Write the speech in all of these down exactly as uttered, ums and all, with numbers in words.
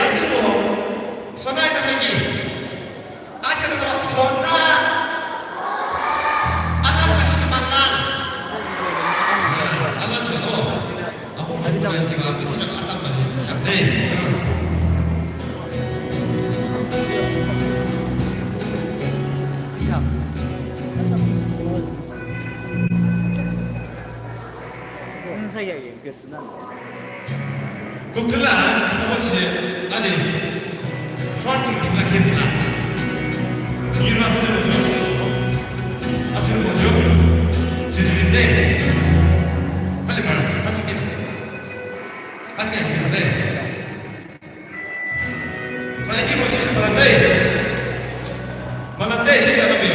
Azürübo, Sona inü thaki. Acha na Sona. Alam ka shi malang. Alam shi to. Apo chukuna ki ba, bichina atam ba ni. Shakde. Kukula, sabashi, ani, fati, kukula, kezila. Yura, sero, jo. Atsuru, jo. Jiri, de. Ali, mara, achi, kiri. Achi, kiri, de. Saiki, mo, shishi, mara, de. Mara, de, shishi, mara, de.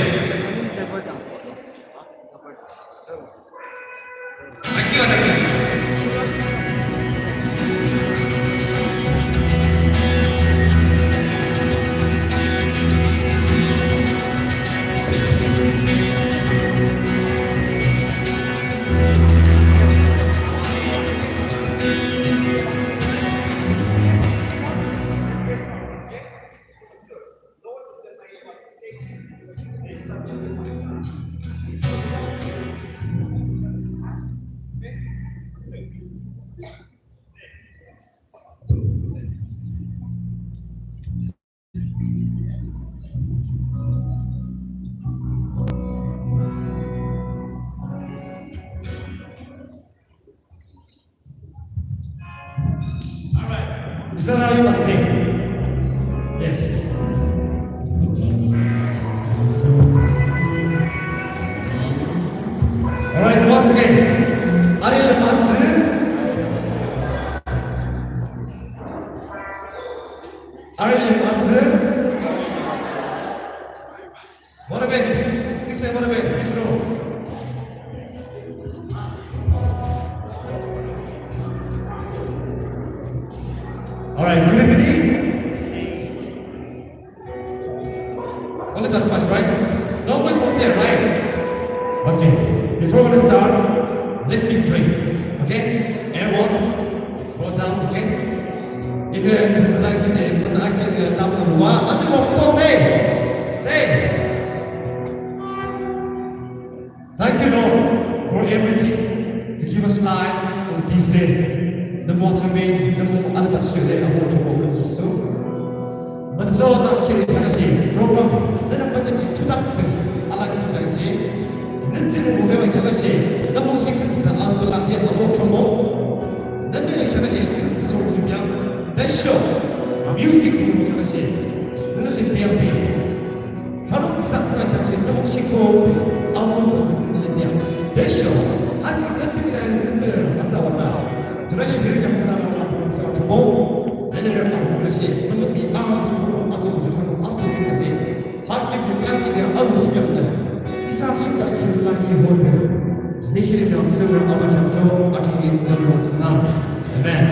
All right. Isa na yung bante. Yes. All right, once again. Aril Matsu. Aril Matsu. What about this? This way, what about this row? All right, good evening. Only that much, right? No voice from there, right? Okay. Before we start, let me pray. Okay? Everyone, Program, okay? Ibe kümüdakide, münakide, tamurwa, aziko kutok de. De. Thank you, Lord, for everything. To give us life on this day. Namo tame, namo alabas yode, amo tomo namo so. Matlo na kiri kakashi, program, nana makaji tutak, ala kiri kakashi. Nitsi mo mo bema kakashi, namo si kiri sa, ala la de, amo tomo. Nani ya shaka je, kiri so kimya, dasho, music mo kakashi. Nana limpiya pe. Harun stak na chak shi, tabuk shi ko, awon ko sik le bia. Desho, aji etik ya ngisir asa wata. Dura ye bir ya kuna ma ko sa chubo. Ene re awon ko shi, nung mi a zu ko a zu ko sa chubo, a su ko de. Ha ki ki ka ki de a su ya de. Isa su ka ki la ki ho de. Dikiri mi a su a ba ya to, a ti ni na mo sa. Amen.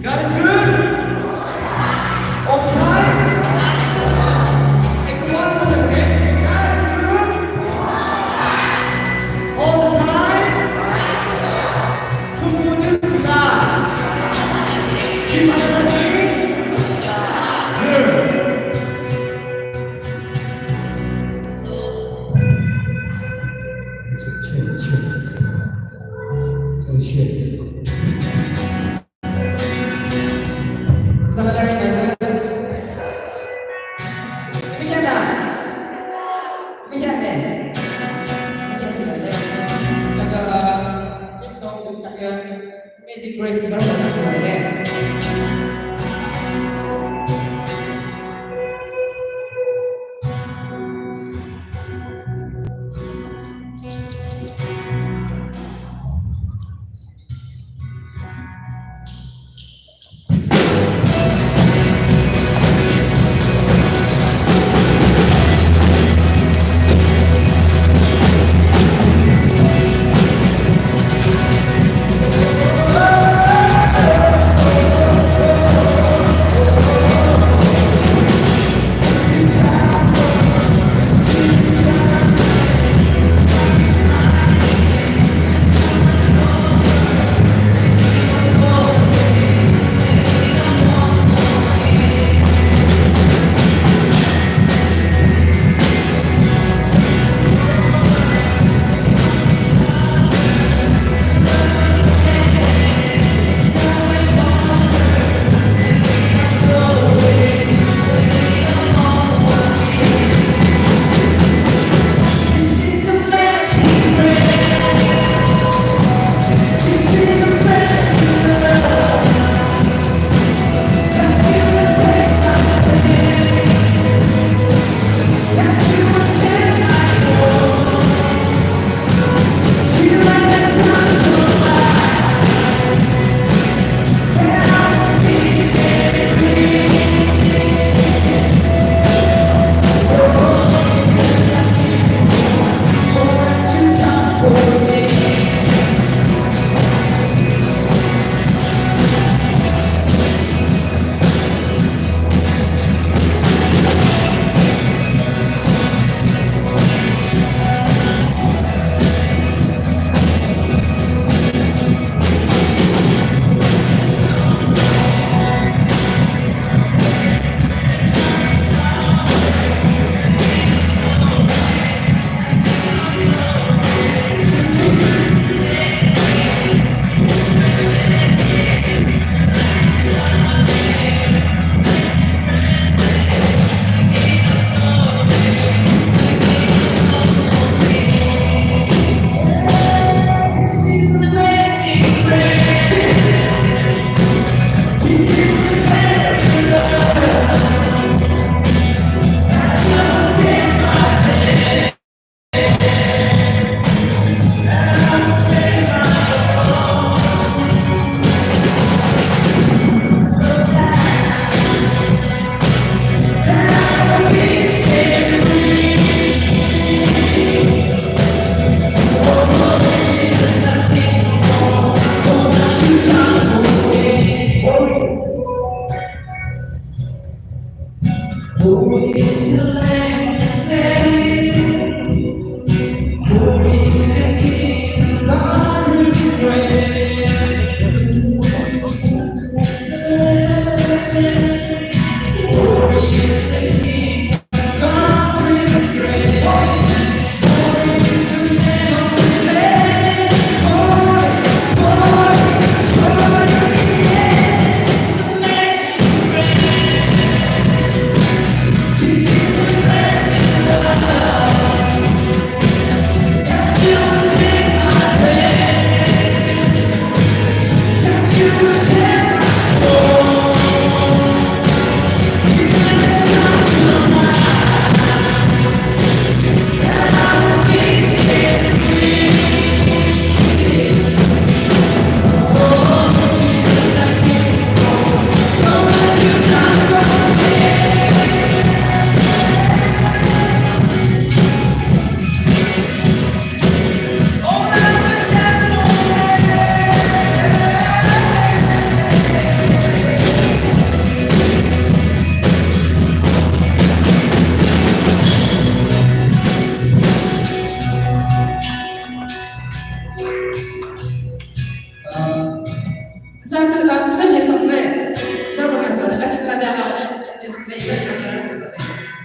God is good. All the time. Make the one more time, okay? God is good. All the time. Good. Check, check, check. Oh, shit.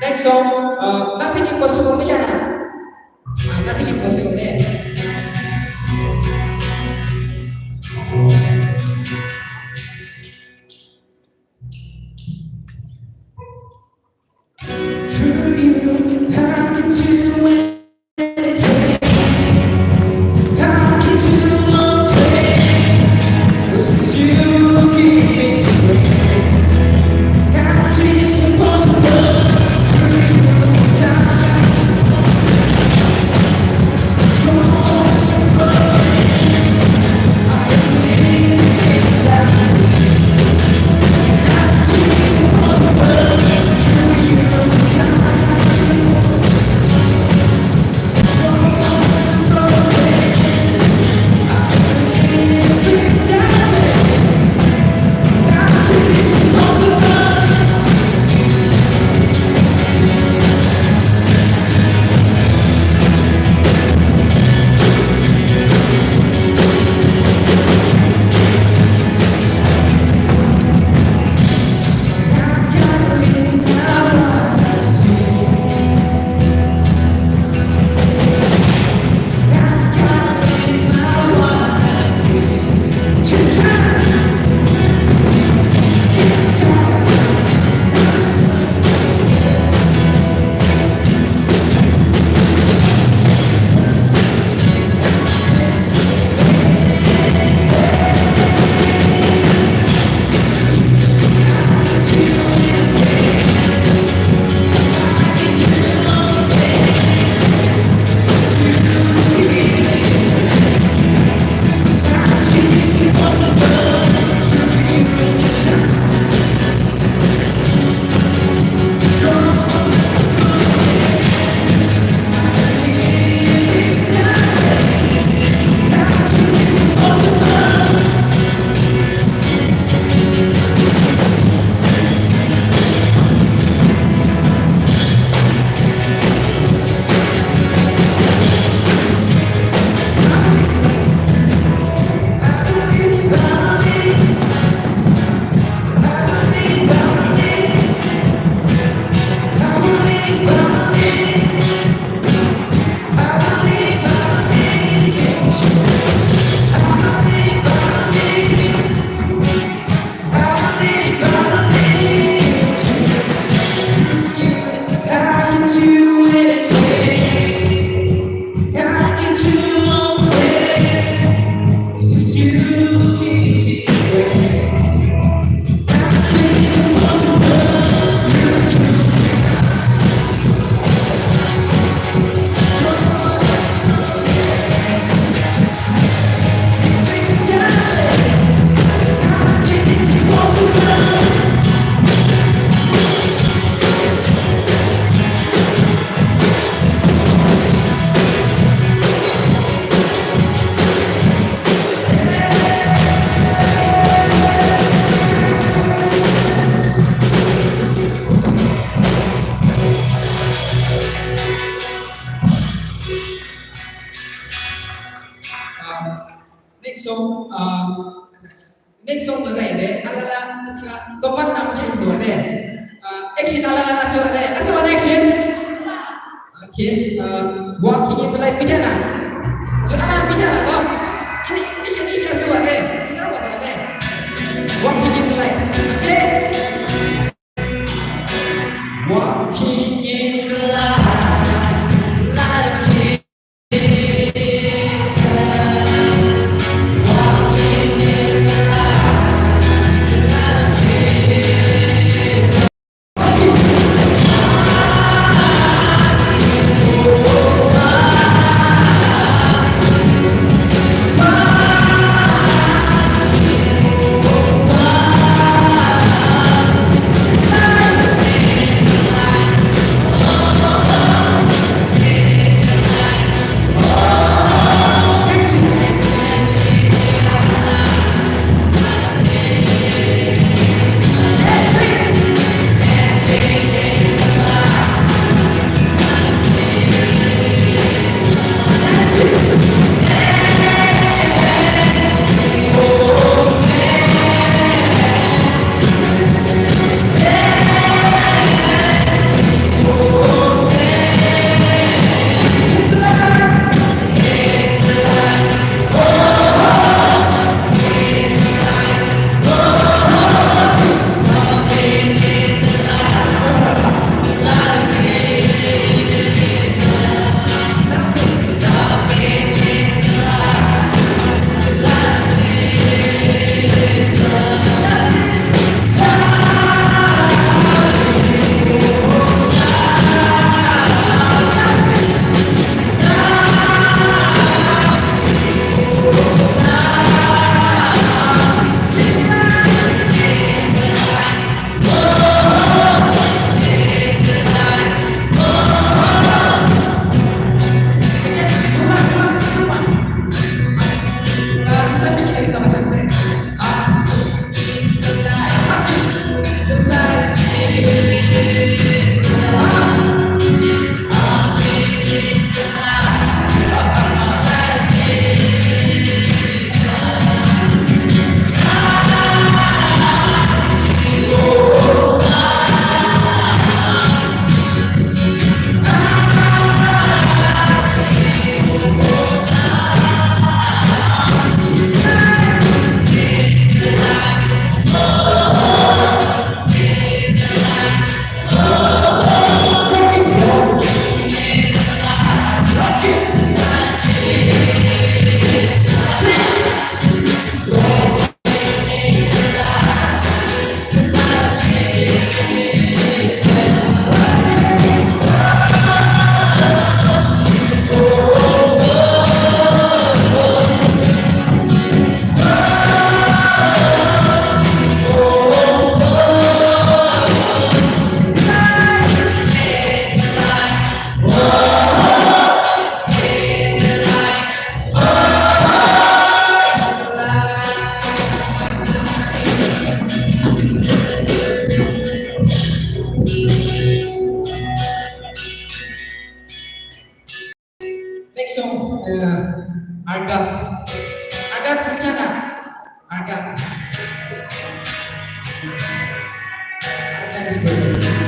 Next song, uh, Nothing Impossible, mükheanü. Uh, Nothing Impossible, eh. Through you, I can do anything. I can do all things. 'Cause it's you who give me strength. Nothing's impossible. Through you, I can do all things. Next song, uh, next song masa ide, alala, uh, kapan nam chai suwa de. Uh, action alala na suwa de. Asa wana action. Okay, uh, Walking in the Light, bichana. So alala bichana to. Ini, ini, ini suwa de. Ini suwa de. Walking in the Light. Okay. Walking in the light, light of Jesus. Arka. Arka, arka. Arka is good.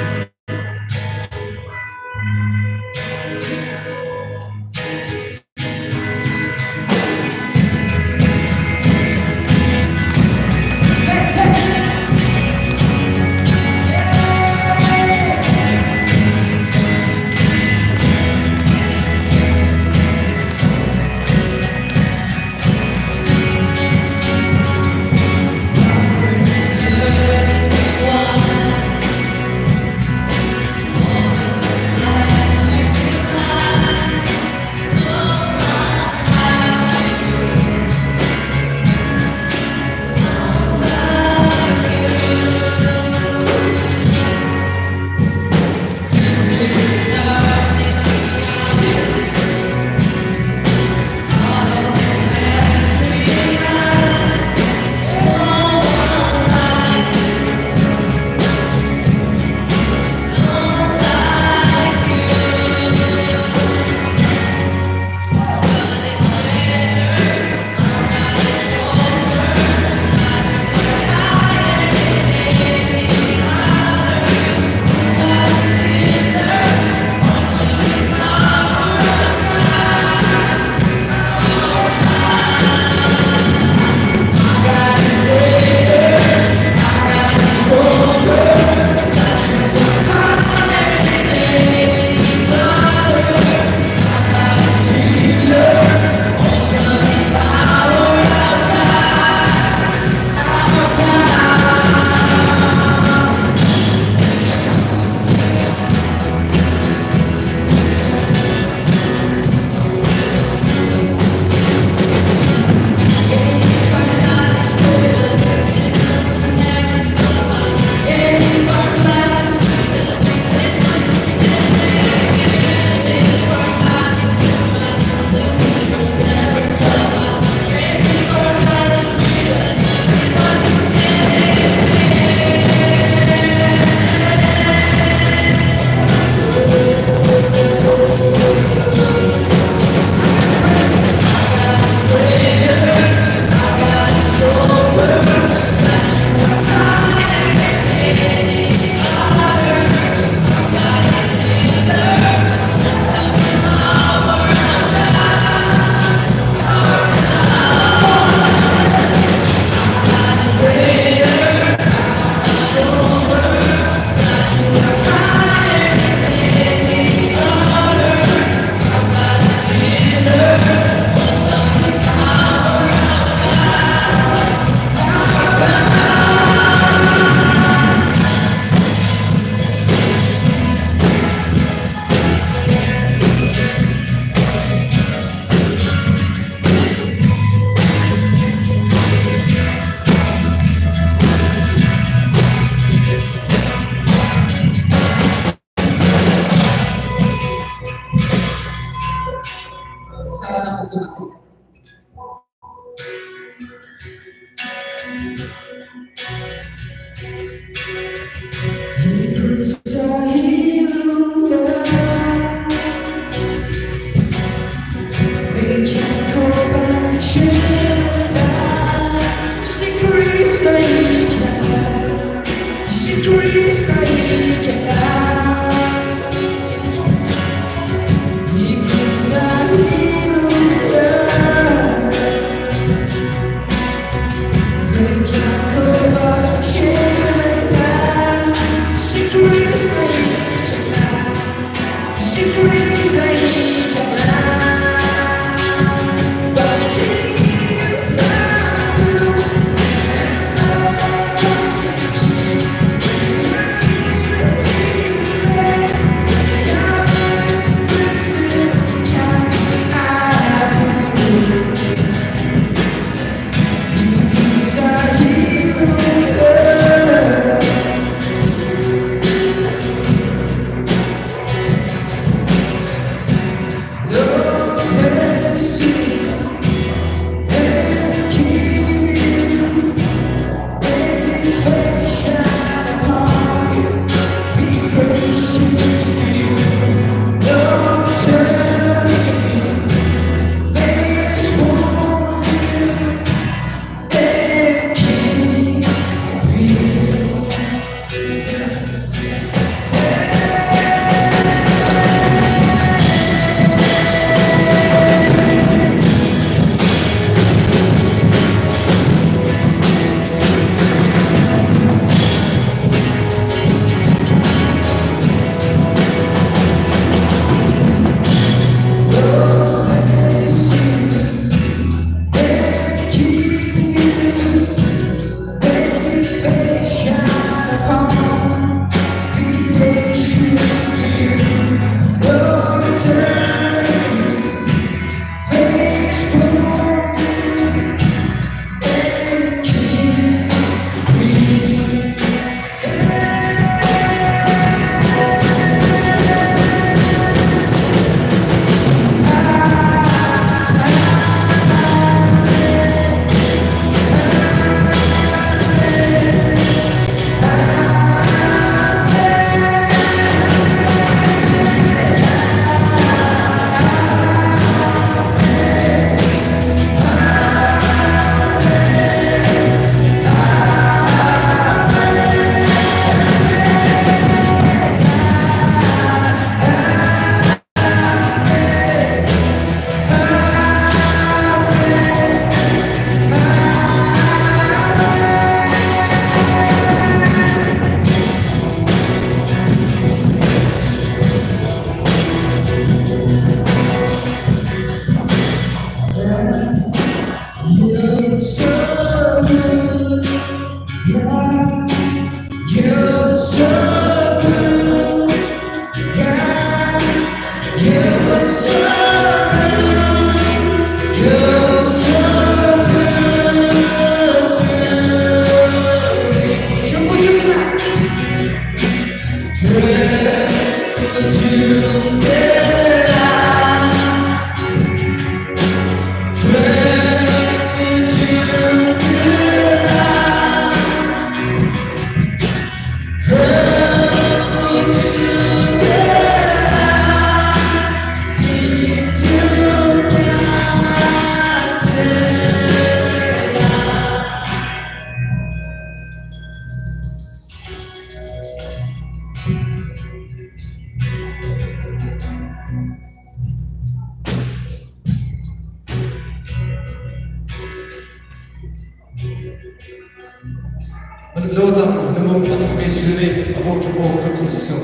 Lo la, nümo pachak me shilele, abo chubo kami Jisu.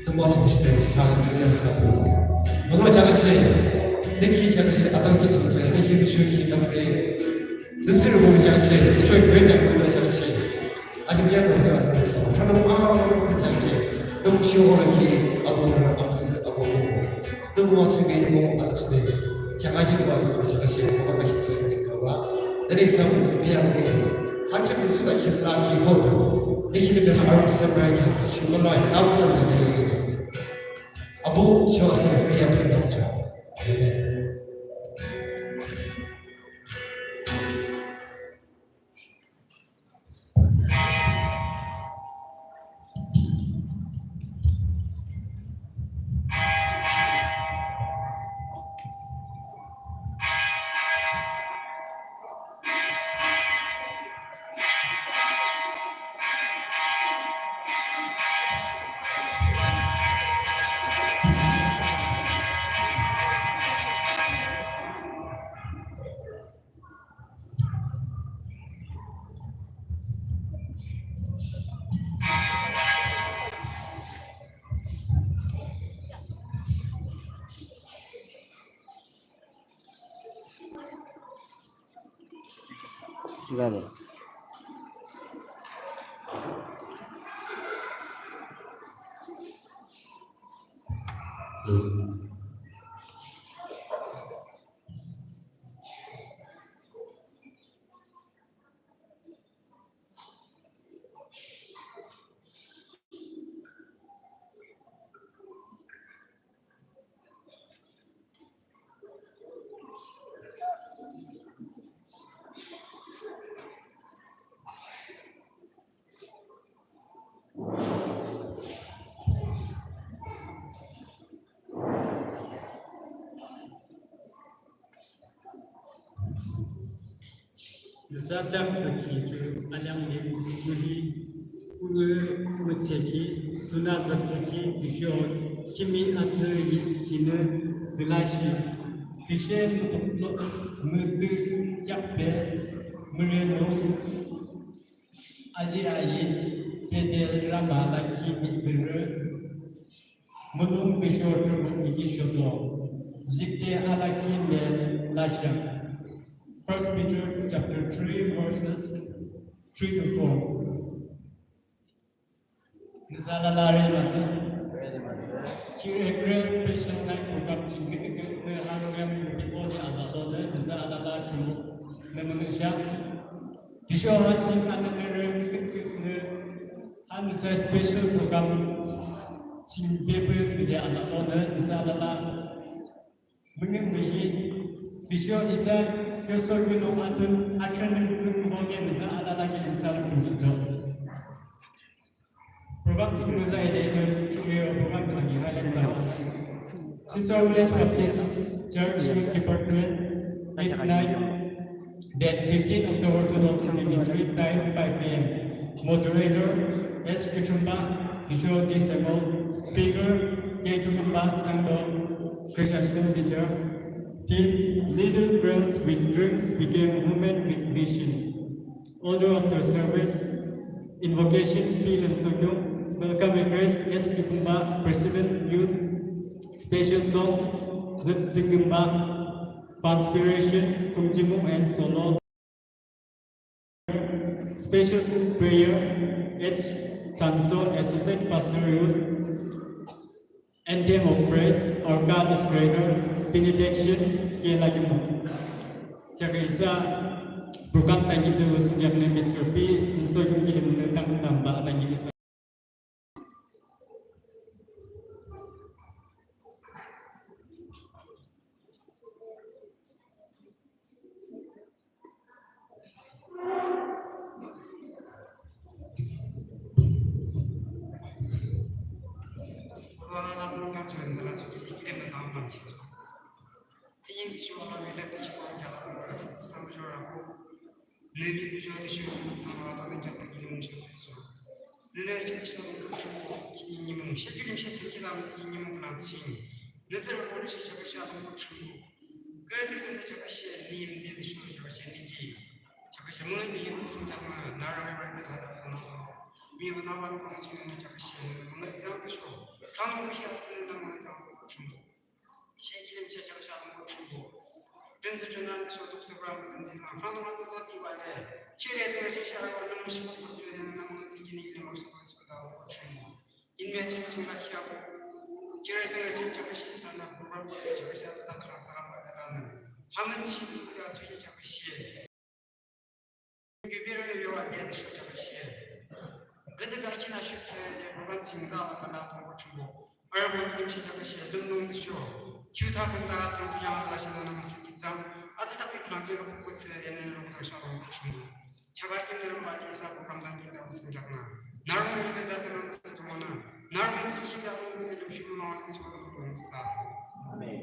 Nümo chak shite, hallelujah, hallelujah. Nümo chak she, niki chak she, atam ki chak she, niki bishu ki nam re. Nüsir bo chak she, nüsir friend ya bo chak she. Ajim ya bo chak she, chak she. Nümo shi ho ki, abo chak she, abo chak she. Tümü wa ching nü mung atak ching nü. Chang a jing wa sa chang a shi, program a shi sa nü ka wa. Nü ni sa mu biang nü. Ha ching nü su da ching la ki ho du. Nü ching nü ha arum sa bra chang ka shu ma la ya tam tam nü nü. Abu shu a ching nü biang nü chang. Amen. Nüsa cham tsükhi ju anyang lim kuhi, kuhi müchekhi, suna zam tsükhi, tüsho kimi atsü yi kinü tsülashi. Tüshe mü-, mü-, mütü yakbe müreno aji ayi fede ramba lakhi mihtsürü. Mulong tüsho thrüpü miki shoto. Jikde alakhi le lashang. First Peter chapter three, verses three to four. Nüsa alala ready matsü? Ready matsü. Kire Grace Special Night Program ching küdükhüh nü harorem before the azalonü nüsa alala kimu nü münüsha. Tüsho ha ching anü nü rem küdükhüh nü ha nüsa special program ching bebü side alala nü nüsa alala müngün mühi. Tüsho isa yoso yunung atun atrenün züng hoke nüsa alala kilim sa lukun chito. Program ching nüsa ide kün ching yo program kün ngi ha ching sa. Chito Village Baptist Church Youth Department, eight nine, date fifteen October two thousand twenty-three, time five P M. Moderator, S Kutumba, Kishore D Samuel. Speaker, K Kutumba Sangdo, Christian school teacher. Theme, Little Girls with Dreams Became Women with Vision. Order of the service, invocation, P Len Sokyung. Welcome address, S Kutumba, President, Youth. Special song, Zet Zingimba. Conspiration, Kumjimung and Solo. Special prayer, H Chanso, Associate Pastor, Youth. Anthem of praise, Our God is Greater, benediction, ke lagi mo. Chaka isa, program tangi de usung yak ne Mister P, inso yung kilim ne tang tamba tangi isa. Nünü chakasha lung Thrünpuh, khihni nimung she kilim she chim kilim thsüki nimung khülang thsüching. Nü tsührü khülang she chakasha lung Thrünpuh. Küdükhüh nü chakasha lim de tüsho chakasha niki. Chakasha mü mi ru sung chakma nü rang rang de thada khülang. Mi ru nü wan khülang ching nü chakasha nü mü zang tüsho. Khülang mü shi atsü nü mü zang Thrünpuh. She kilim she chakasha lung Thrünpuh. Dün tsü dün nang sho duk sü brang dün tsü nang. Hanung atsü tsü tsü bale. Kire tsü she sha nang shi bu tsü nang tsü kini kilim sha bu tsü da Thrünpuh. Inme she ching la sha bu. Kire tsü she chakasha sa nang bu brang bu tsü chakasha tsü da khang sa ba da nang. Hamen shi bu da tsü chakasha. Ngi bire ne bewa de de sho chakasha. Gede ga china shu tsü de program ching za la la tong Thrünpuh. Arbo ilim she chakasha lung lung de sho. Kyu ta kan da tong tu yang la shi na na ma se ki chang. Azi ta pi klan se lo ko tsü de ne lo ko sha lo Thrünpuh. Chaka kim ne ma de sa program dan ki da bu sing jak na. Nar mo be da de na ma se to na. Nar mo ji ki da lo ko ilim shu ma so lo ko sa. Amen.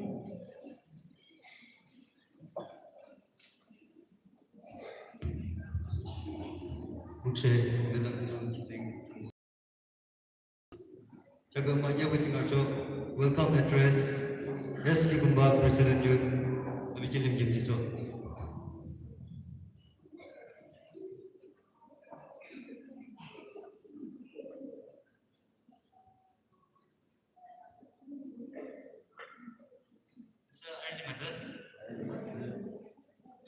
Mungse, nila kujang kijing. Jaga maja kujing arjo, welcome address, S Kikumba, President Youth, abi kilim kim jijo. Sir, arni maza.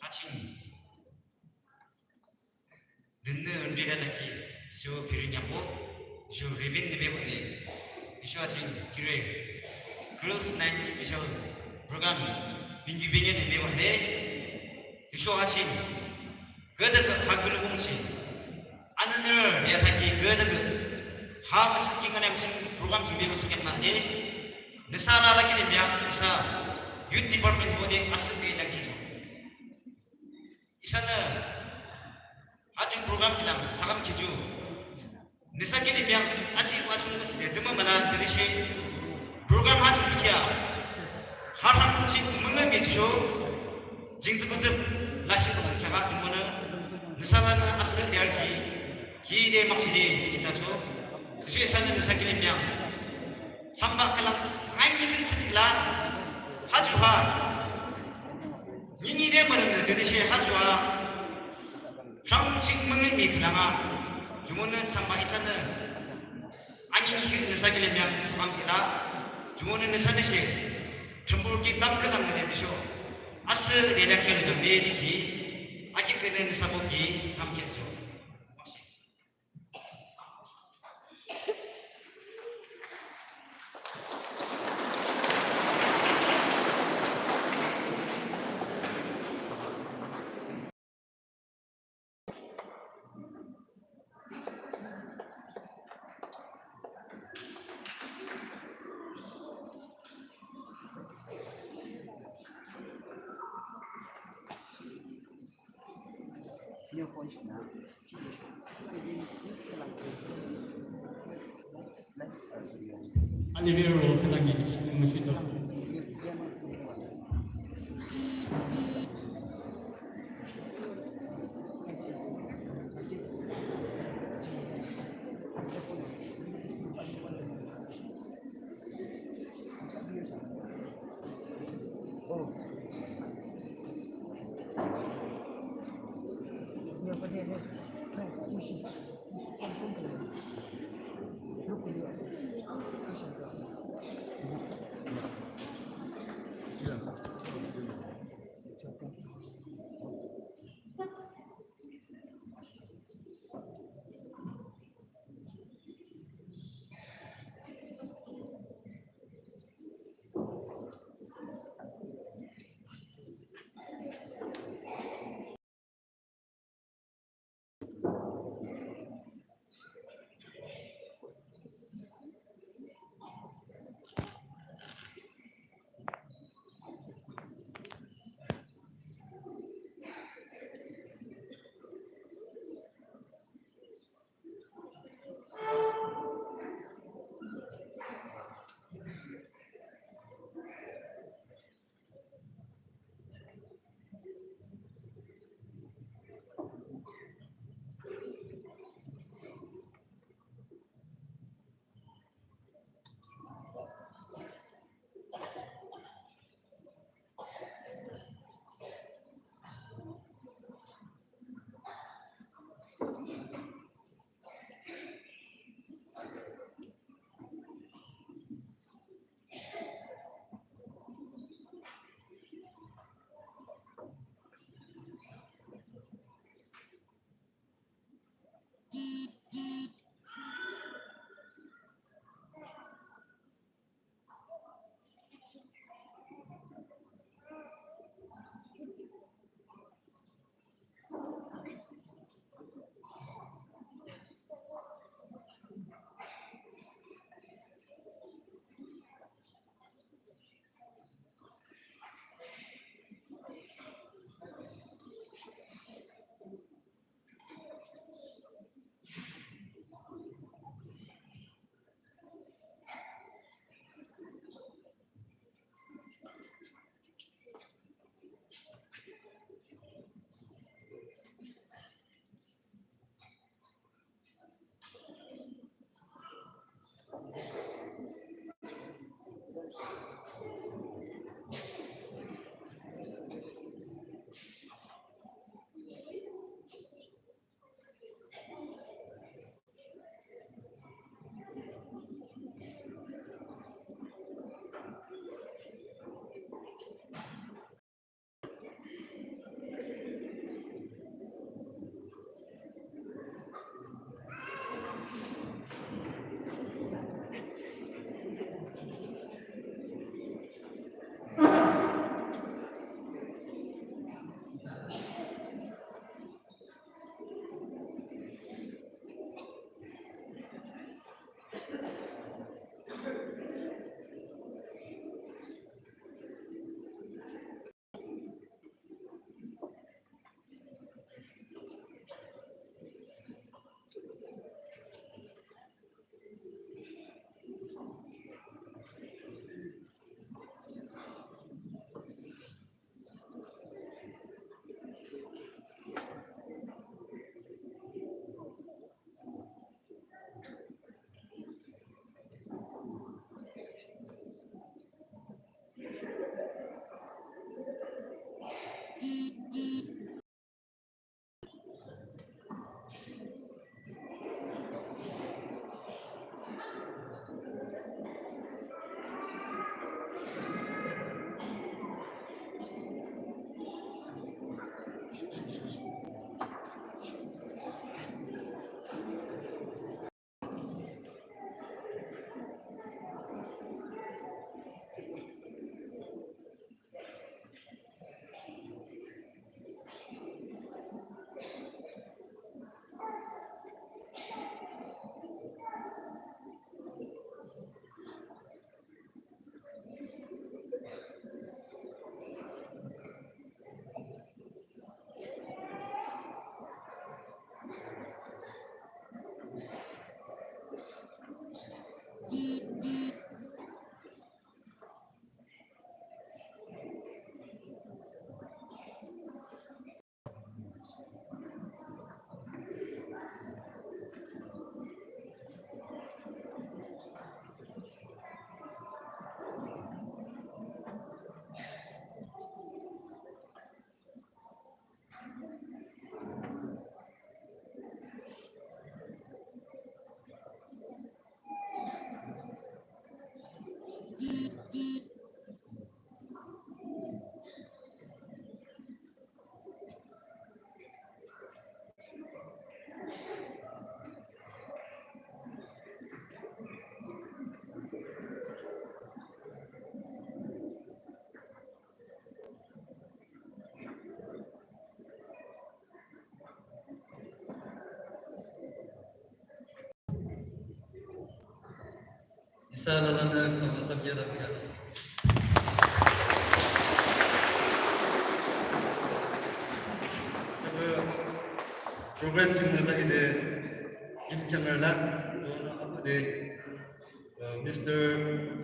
Haching. Nene andre da laki. Sir, Pirin Yambo. Sir, Revin Nebe Bale. Sir, haching. Kire. Girls Night Special Program. Bingi bingi Nebe Bale. Sir, haching. Gede ha gulu bungsi. Ananur dia thaki gede ge. Ha masuk ki nganem sing program sing bego sing yakna de. Nüsa la lagi lim ya, nüsa Youth Department ko de asuk de lagi jo. Isanü ha ju program kilang sakam kiju. Nüsa kilim yang aji wa chung nüsi de dema mana tadi shi program ha ju bikia. Har ham chi münga mi cho jing zu kuzu la shi kuzu kya ha ju mona nüsa la na asa yar ki ki de mak shi de kita cho. Tüshe isanü nüsa kilim yang samba kalang ai ni kin chi la ha ju ha. Nini de münga tadi shi ha ju ha. Rang ching münga mi khülang a, jumonü tsamba isanü. Ani ni hü nüsa kilim yang tsambam kila, jumonü nüsa nüshe. Thümbur ki tam kü tam nü de bisho. Asü de la kelu jang de di ki, aki kene nüsa bo ki tam kelu jo. Olivier Roll, künangki, mushucho. Isa alalanü kama samya dam ya. Tabe program chingnü thsakhi de Kim Chang-ar la, donü abuh de, uh, Mister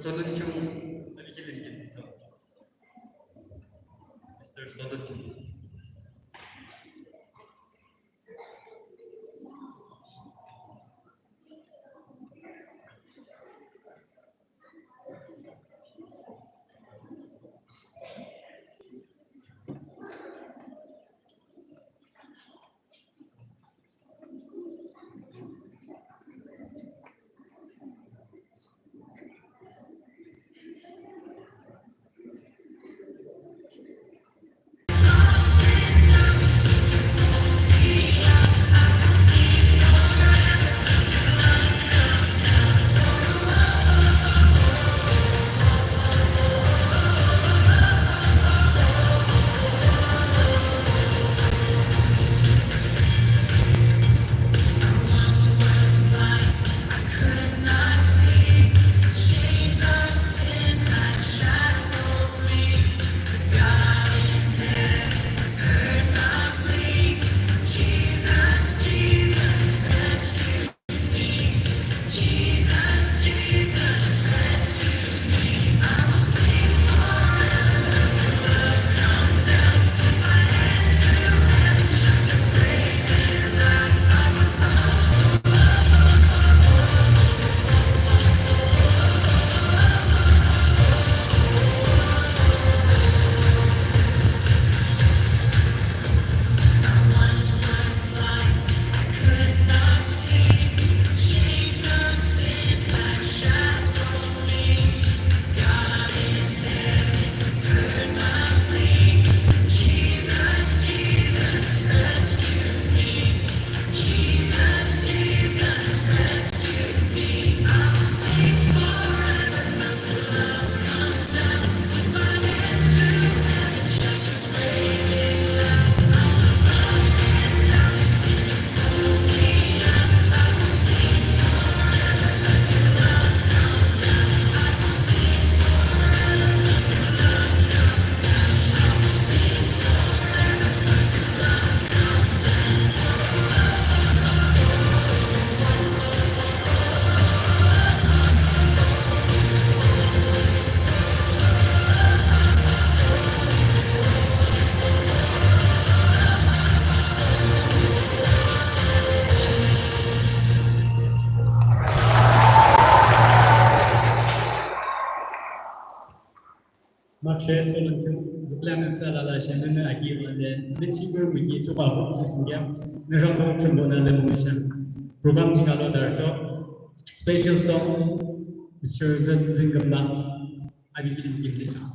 Solun Chung, abi kilim kin. Mister Solun Chung. Makshe Solun Chung, zuklam nüsa alala shenü aki wale, nü chibe wiki chuba hu ki sungya, nü rang Thrünpuhnü le mung shan. Program ching alo darcho, special song, Mister Zin Zingam la, abi kilim kim jing chang.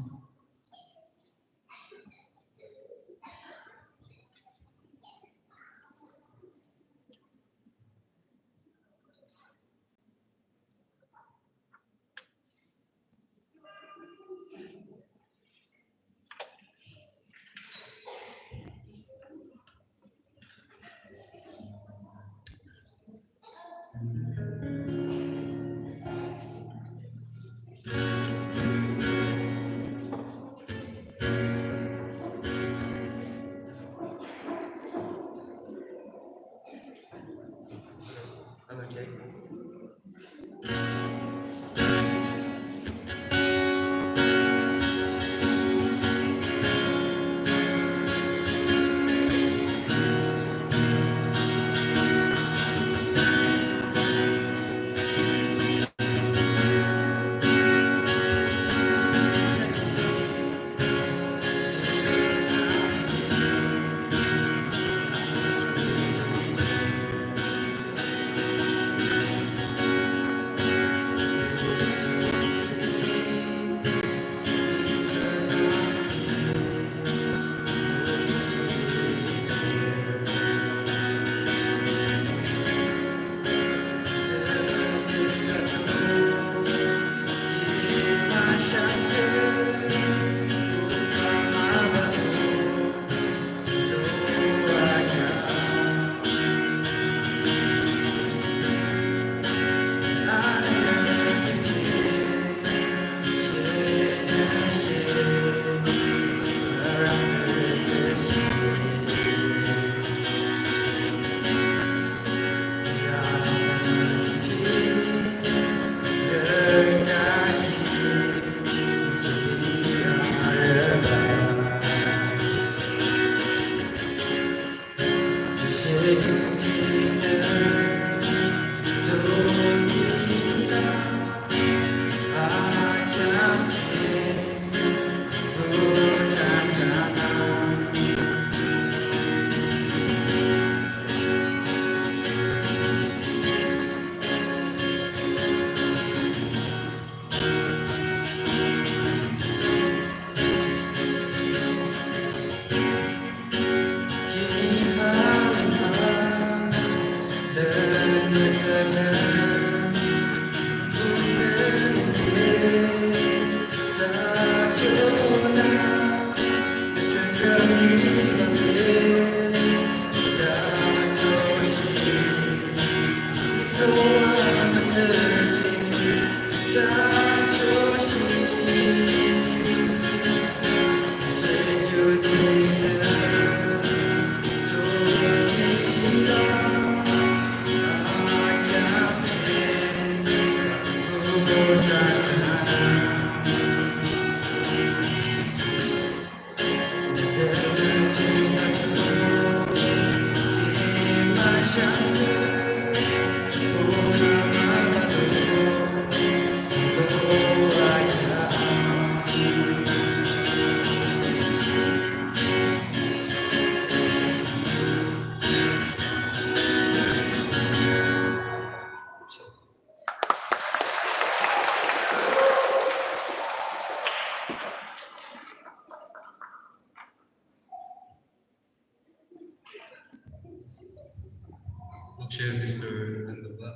Chair, Mister Zangaba.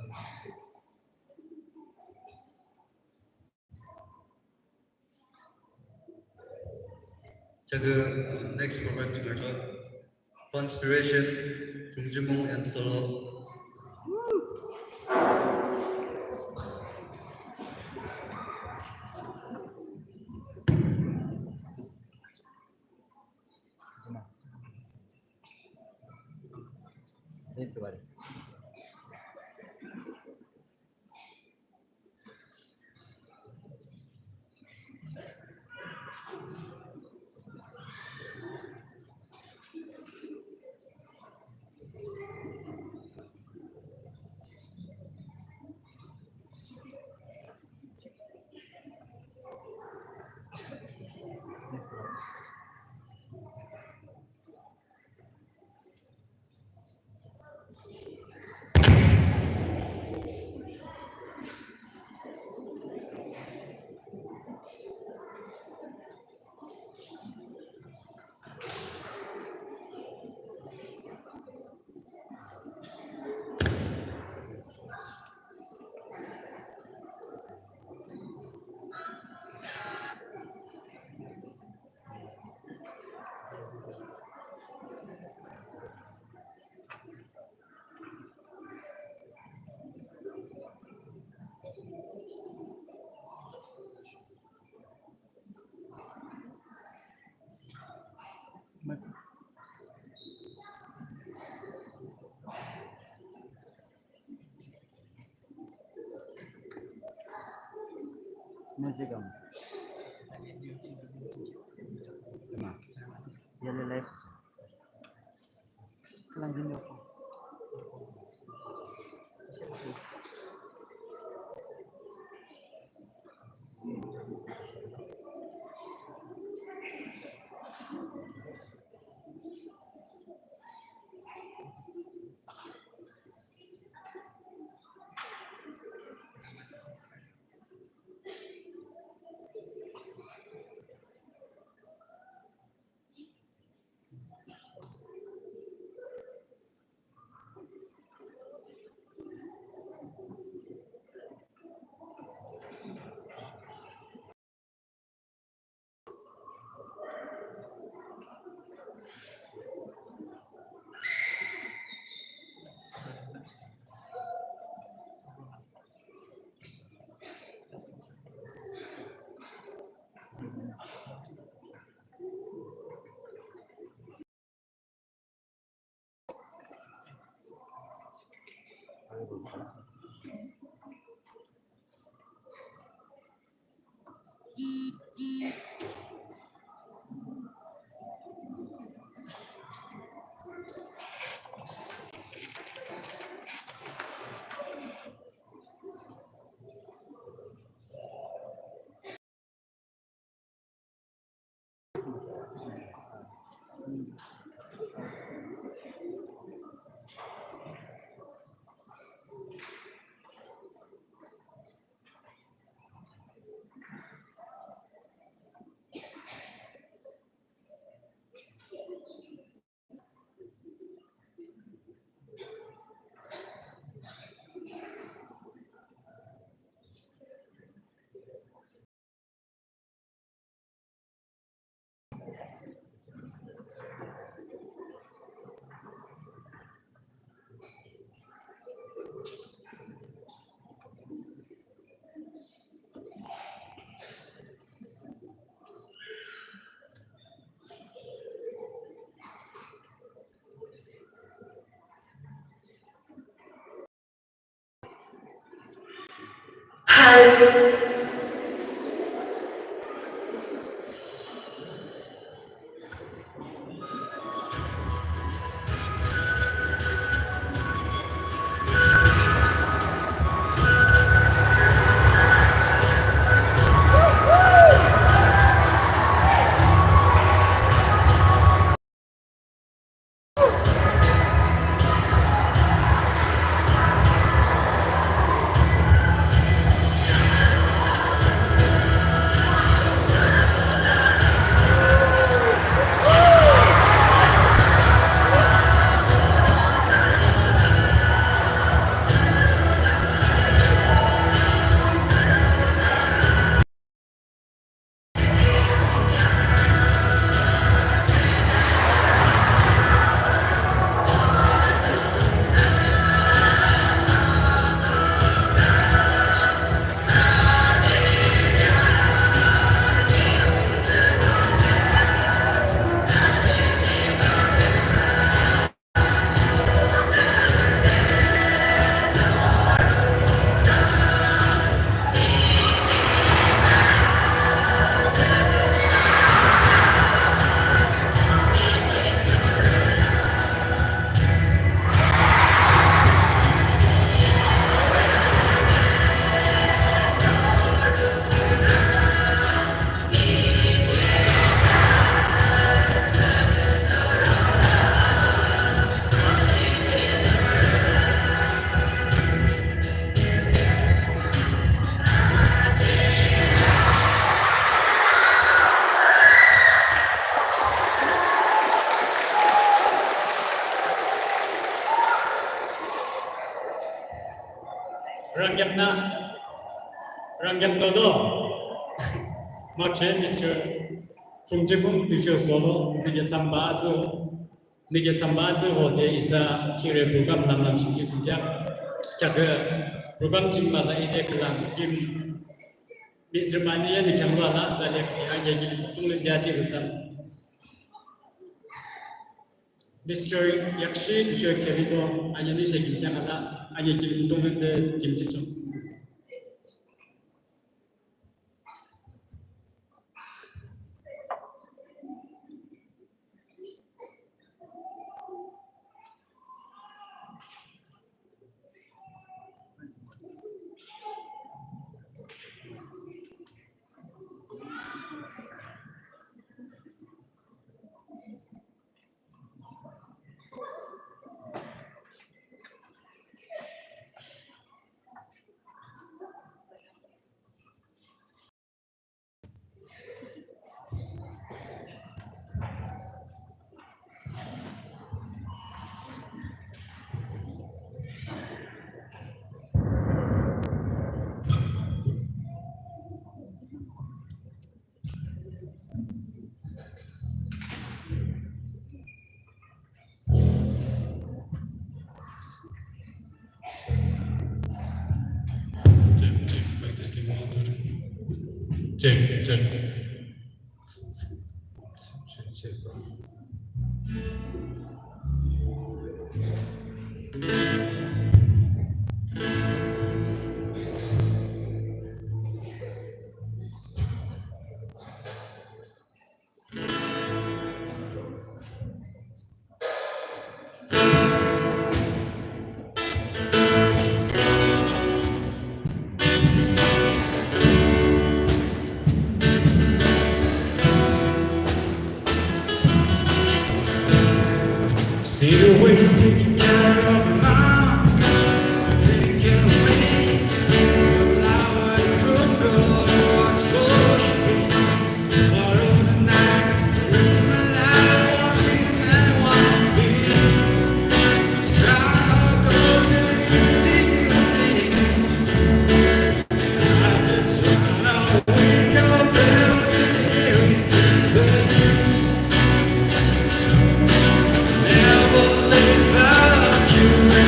Chakü, uh, next program to our talk, Funspiration, Chungjimung and solo. Rangkapnü, rangkap to to. Makshe Mister Phungchepung tüsho solo, nüke thsambah tsü, nüke thsambah tsü hode isa khire program lam lam shiki sungkya. Kya ke program ching maza ide khülang kim. Mister Mani ya nü khyang lua la, da le khi anye kim tunglen ja chi rüsan. Mister Yakshi tüsho Kerido, anye nü she kim khyang la, anye kim tunglen de kim chi chung. Check, check, mic testing one, two, three. Check, check. Check, check. See the way you're taking care of your mama, taking care of me. Allow her to grow up so she can. Tomorrow the night, rest of my life, I'll dream and wanna be. Struggle goes and you take me. I just wanna wake up every day with this pain. Never live without you.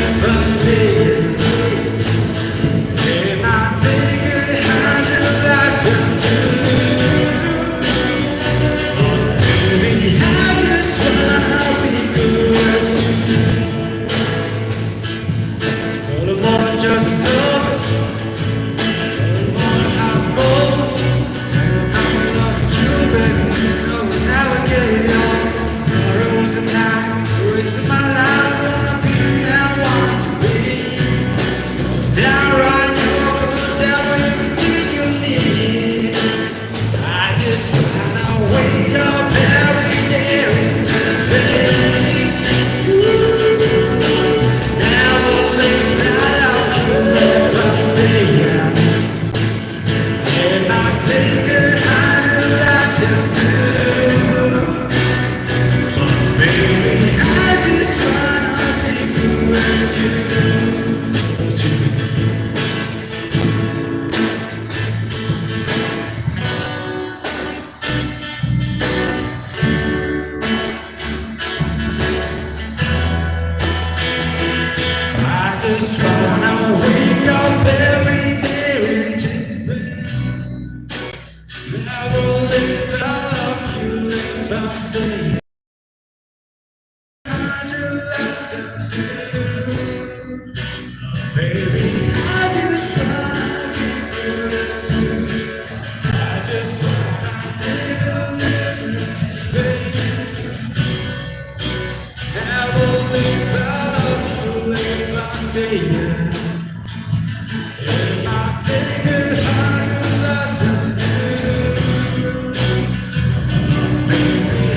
Baby, I just want you to listen. I just want to take a little taste, baby. I will live out of you if I say yeah. If I take a higher license, baby,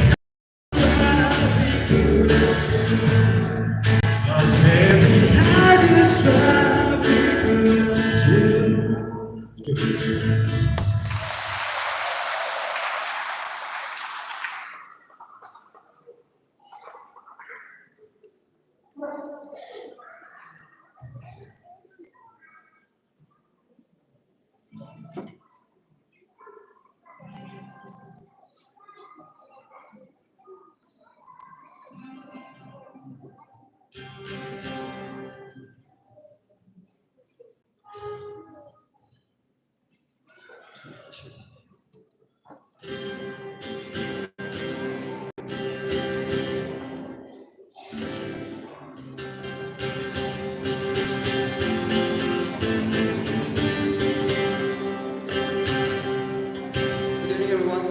Good evening, everyone.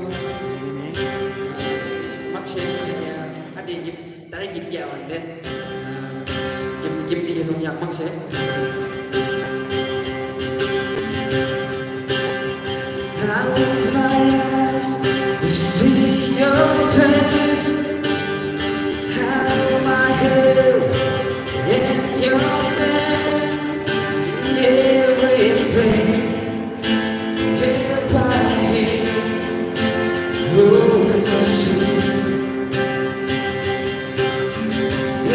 Makshe, yeah, ade yip, direct yip ya wande. Kim, kim chi song ya makshe. I lift my eyes to see your face. How my help in your name, everything held by him, oh, mercy.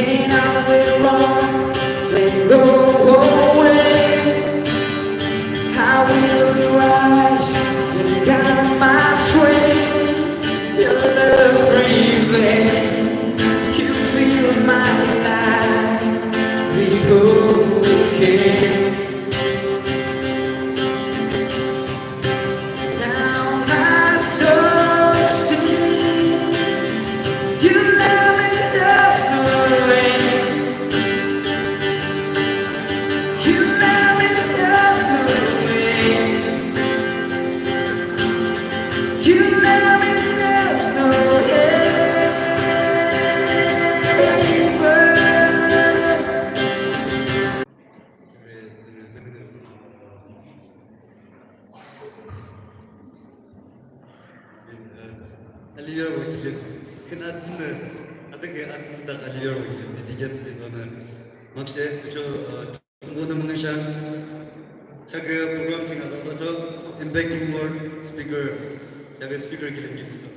And I will run and go away. I will rise and count my strength. Your love remains. You fill my life with hope again. Now my soul sings, your love endures no end. Your love endures no end. Your love endures no end. Aliberbo kilim. Kün atsünü. Atüke atsüdak aliberbo kilim. Didike atsüdak nü. Makshe, cho, uh, chungbo nü müngisha. Chake program ching azak to cho. Impacting word speaker. Chake speaker kilim kilim cho.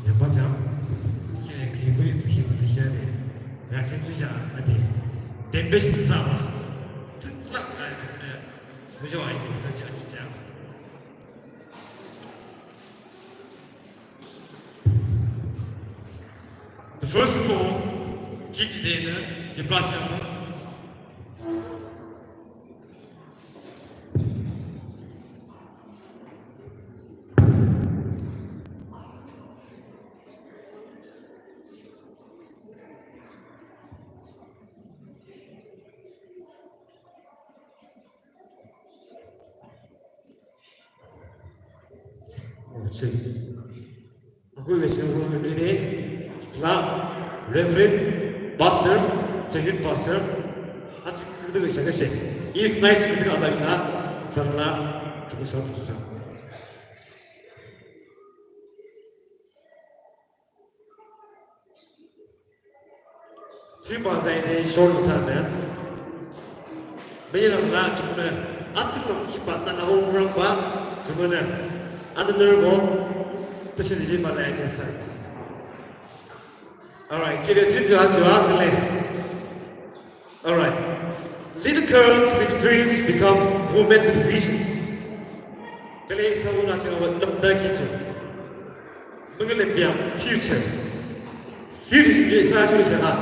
Yamba jam, kile kile kile tsi kile tsi kile de, ya chen tu ya ade, dembe shi sa ba, tsi tsi la, ai, ai, ai, ai, ai, ai, ai, ai, ai. The first of all, ki ki de na, ye pa cha. Oche. Aku le chen ko le de la Reverend Pastor, Chen Yun Pastor. Achi kudu shaka she. If nice kudu azabina, sanla, kudu sa kudu sa. Three pa sa ine short time ya. Beni lang la chukne. Atik lang si pa na na hong rang pa. Chukne. Anu nerbo. Tasi lili ma la ine sa. All right. Kire three pa chua kile. All right. Little girls with dreams become women with vision. Kale sa wala ching wa lamda kicho. Mengele biang future. Feel thsüpü isa ju le kheaküa,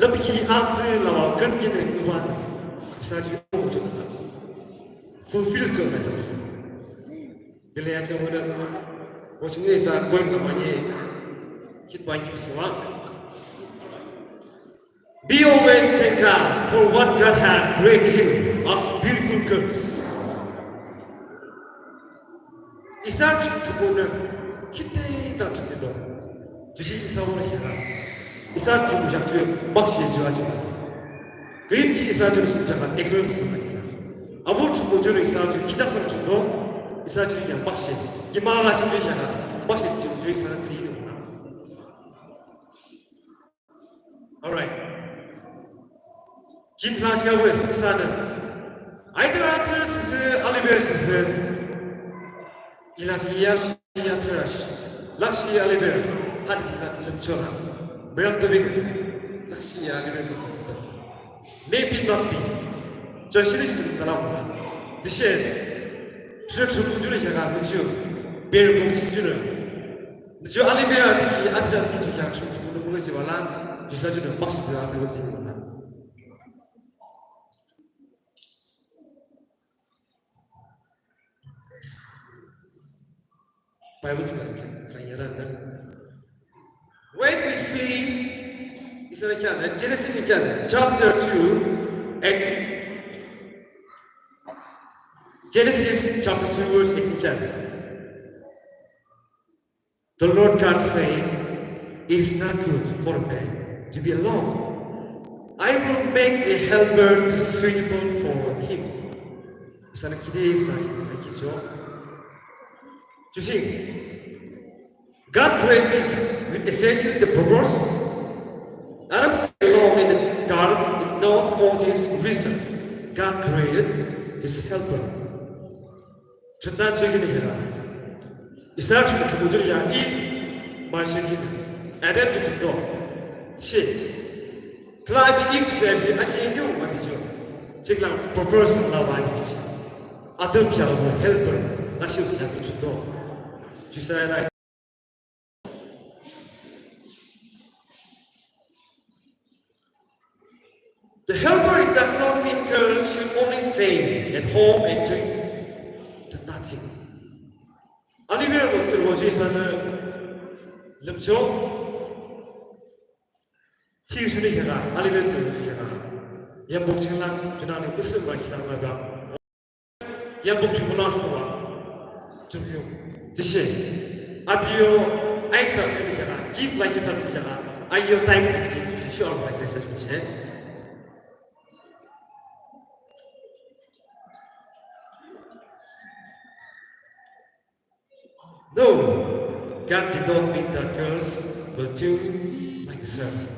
lümkhi atsü lawa künkinü ngübanü, isa ju ju fulfill thsüa isa ju. Dile ya chawude, o chingnü isa point la mani, khitbah khipsüa. Be always thank God for what God had created you as beautiful girls. Isa Thrünpuhnü khide tha thrütdo. Jushu isa wole kheaküa, isa Thrünpuh kheak ju makshe ju aji. Küyimki isa ju sum kheaküa ignorance ma kheaküa. Abuh Thrünpuh ju isa ju khide tha thrütdo. Isa ju kheaküa makshe. Ki mala shi ju kheaküa makshe ju ju isa na zi. All right. Kim la chawe isanü. Aitera atsü sisi, aliber sisi. Ila shi ya shi ya tsürash. Lakshi aliber. Hadi tita lümchola. Mürang dobik. Lakshi aliber kümüsta. Maybe not be. Joshua shi tala mula. Dishe. Shi Thrünpuh ju le kheaküa, nü ju. Ber buk ching ju le. Nü ju aliber adiki, atsü adiki ju kheaküa Thrünpuh ju mula jibalan, ju isa ju le makshe ju atha wa zini mula. Bible ju le kheaküa yaran na. When we see, isa le kheaküa, Genesis le kheaküa, chapter two, eighteen. Genesis chapter two, verse eighteen kheaküa. The Lord God said, "It is not good for a man to be alone. I will make a helper suitable for him." Isanü khide isa ju le kheaküa. Jushu. God created Eve with essentially the purpose. Adam stayed alone in the garden, not for this reason. God created his helper. Thrünpuh ju kini kheaküa. Isa Thrünpuh ju ya Eve makshe kini. Adam ju thrünpuh. Shi. Khülang api Eve ju ya api aki yu ma pi ju. Chiklang purpose lawa pi ju. Adam ya helper. Nashi ya pi thrünpuh. Ju isa ya na. The helper, it does not mean girls should only stay at home and do, do nothing. Aliber bo sir bo ju isanü lümcho. Thi shu le kheaküa, aliber sir le kheaküa. Yambuk chinglang, junangde Muslim ba chinglang la ba. Yambuk ju muna ju ba. Ju yo. Dishe. Api yo, aisa ju le kheaküa. Give like isa ju le kheaküa. Ayo time ju le kheaküa. Sure like isa ju le kheaküa. No, God did not mean that girls will do like a servant.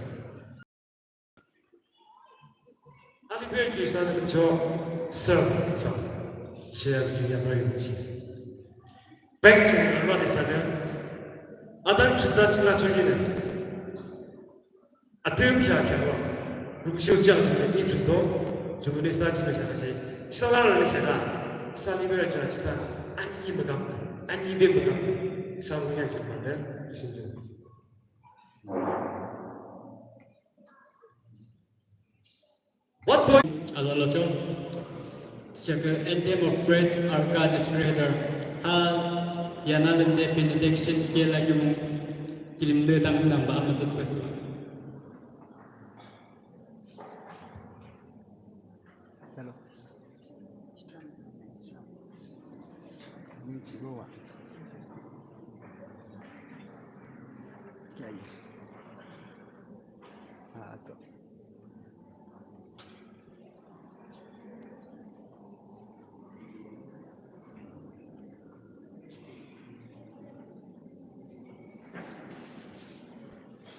Aliber ju isanü lümcho servant itsa. Share yu ya mari chi. Back to the one isanü. Adam chunda chunda chukine. Atüm kheaküa wa. Rungshih usiang ju le di ju do. Ju le sa ju le sa ka shi. Isa la le kheaküa. Isa aliber ju ju ta. Ani ki magam. Ani be magam. Isa mu ya ju ma ne. Shin ju. What point? Alala cho. Shaka anthem of praise, our God is creator. Ha, yana lende benediction ke la yung kilim de tang nang ba amazat pas. Hello. Ni chigo wa. Kya ye? Ah, so.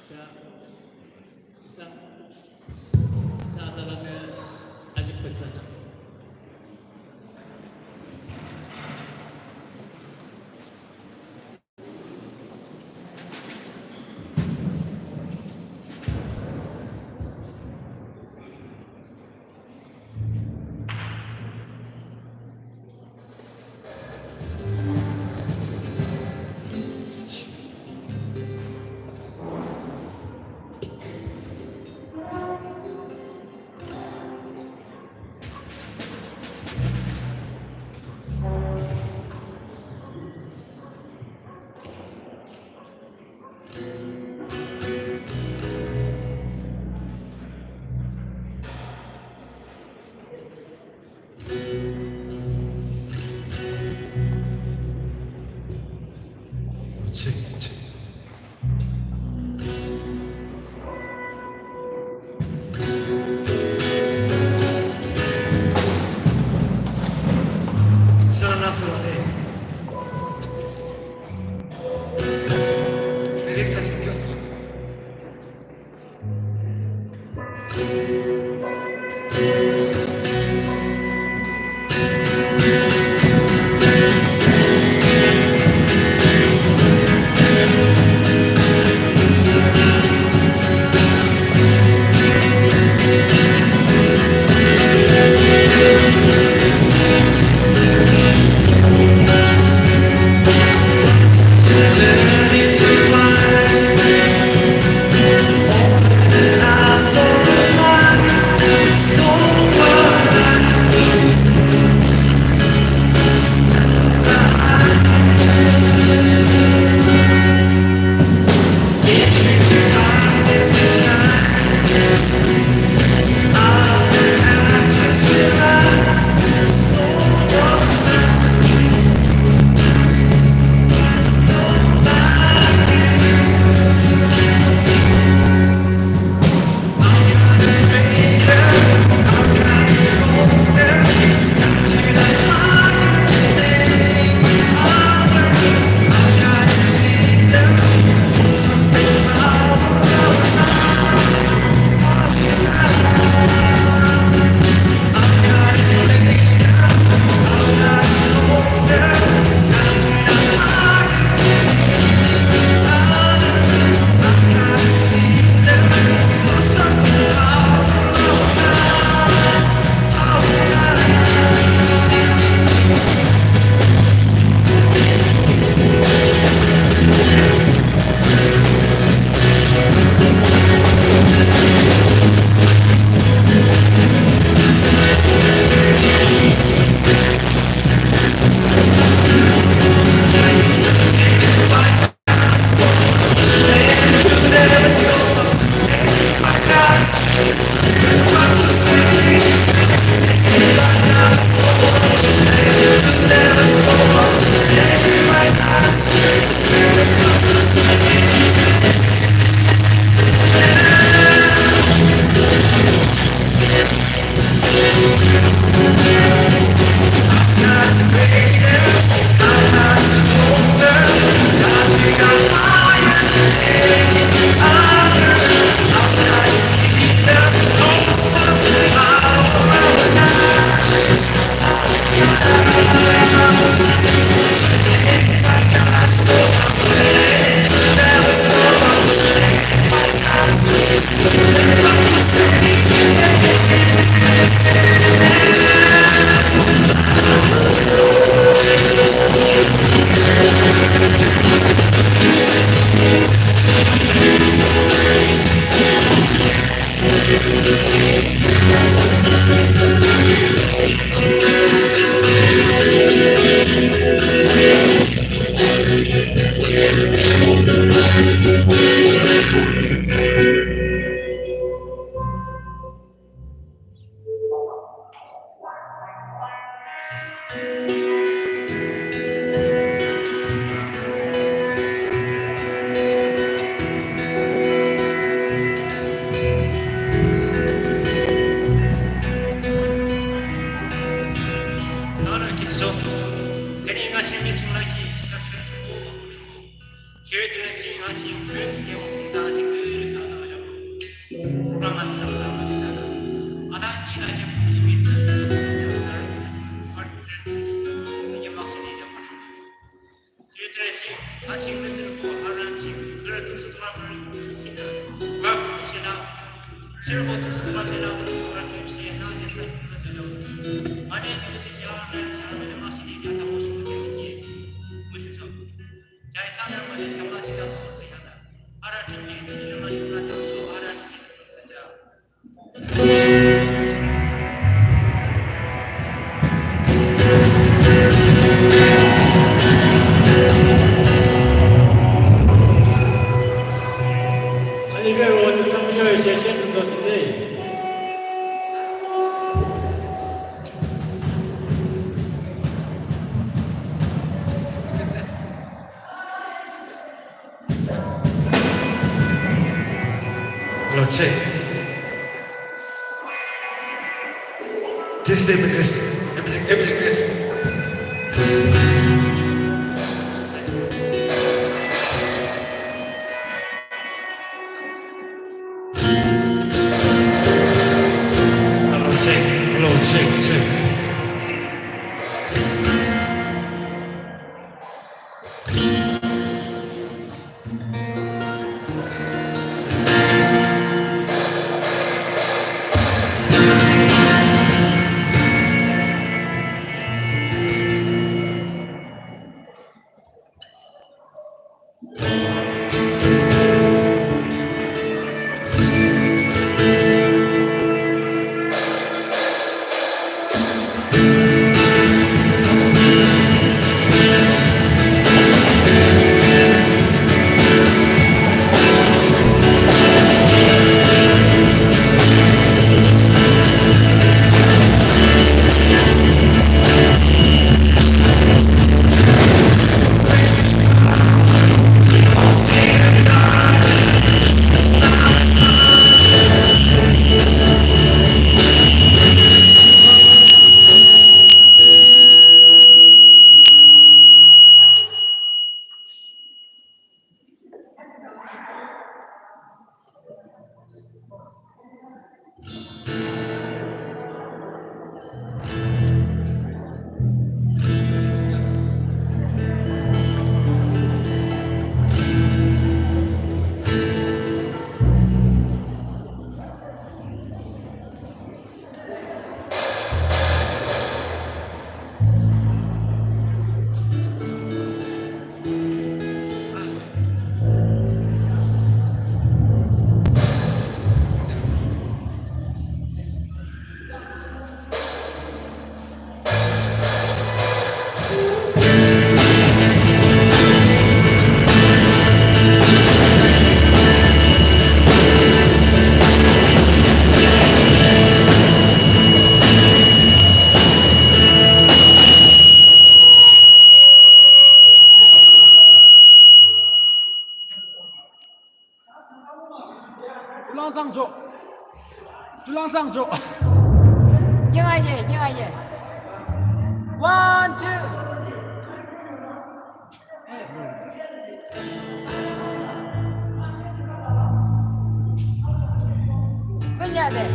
Isa, isa, isa talaga ajib pasana. Nana kitso. Teni nga chemi chingla ki isa khen tubo abu tubo. Kiri tena ching ha ching Prince ke mong ta ching kiri ka ta ya. Program ati ta sa ma di sa na. Ada ni na ke limit. Art trends. Ni ke mak ni ke mak. Kiri tena ching ha ching Prince ko aran ching. Kiri tu su program ni. Kita. Ba ku shela. Shira ko tu su program ni la. Program ni se na ke sa na jalo. Ane ni ke ya na cha na ma ni ke ta ko shi ke ni. Mu shu ta. Hello, check. This is M B K S. M B K S. M B K S. Hello, check. Hello, check, check. Tulang sangcho. Tulang sangcho. Nyinga ye, nyinga ye. One, two. Kunya de.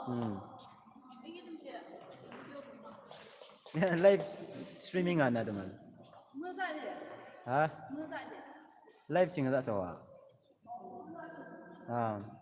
Hmm. Live streaming ah nü tümü. Ha? Live ching za so ah. Ah.